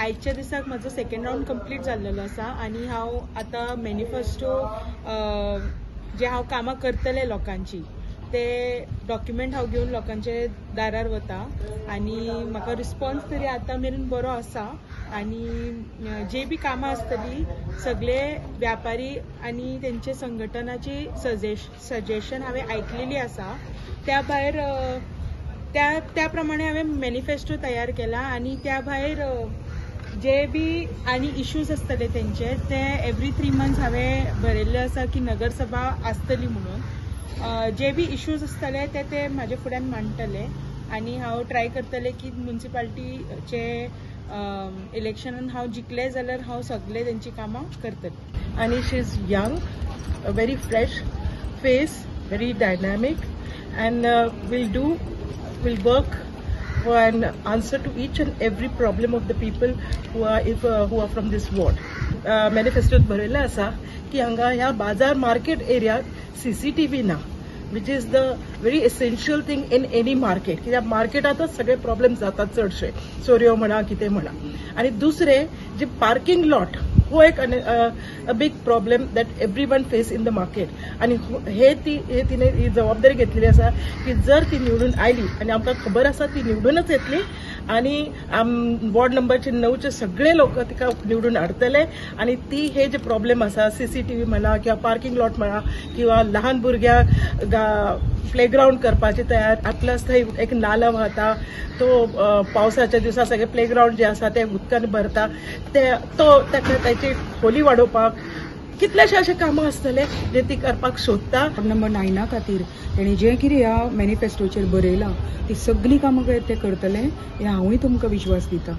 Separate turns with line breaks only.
आयच्या दिसाक म्हजो सेकंड रावंड कंप्लीट जाल्लेलो आसा आनी हांव आतां मॅनिफेस्टो जे हांव कामां करतलें लोकांची ते डॉक्युमेंट हांव घेवन लोकांचे दारार वता आनी म्हाका रिस्पॉन्स तरी आतां मेरेन बरो आसा. आनी जे बी कामां आसतली सगळे व्यापारी आनी तेंचे संघटनाची सजेशन हांवें आयकलेली आसा. त्या भायर त्या प्रमाणे हांवें मॅनिफेस्टो तयार केला आनी त्या भायर जे बी आनी इश्यूज आसतले तेंचे ते एवरी 3 मंथ्स हांवें बरयल्ले आसा की नगरसभा आसतली म्हणून. जे बी इश्यूज आसतले ते ते म्हाजे फुड्यान मांडटले आनी हांव ट्राय करतले की म्युनिसिपालिटीचे इलेक्शनान हांव जिखले जाल्यार हांव सगळे तेंची कामां करतले.
आनी she is young, very fresh face, very dynamic and will work for an answer to each and every problem of the people who are from this ward. Manifesto बरयल्लें आसा की हांगा ह्या बाजार मार्केट एरियात CCTV ना, which is the very essential thing in any market. कित्याक मार्केटांतच सगळे प्रॉब्लेम जातात चडशे, चोरयो म्हणा कितें म्हणा. आनी दुसरें जे पार्किंग लॉट हो एक a big problem that everyone face in the market. आनी हे तिने ही जबाबदारी घेतलेली आसा की जर ती निवडून आयली, आनी आमकां खबर आसा ती निवडूनच येतली आनी वॉर्ड नंबरचे 9चे सगळे लोक तिका निवडून हाडटले आनी ती हे जे प्रॉब्लेम आसा CCTV म्हणा किंवा पार्किंग लॉट म्हणा किंवा लहान भुरग्यांक प्लेग्रावंड करपाचे तयार, प्लस थंय एक नाला वाहता तो पावसाच्या दिवसा सगळे प्लेग्रावंड जे आसा ते उदकान भरता, ते तो ताका ताची खोली वाडोवपाक कितलेशे अशे कामां आसतले जे ती करपाक सोदता.
वॉर्ड नंबर 9 खातीर तेणी जें कितें ह्या मॅनिफेस्टोचेर बरयलां ती सगळीं कामां ते करतले हें हांवूय तुमकां विश्वास दिता.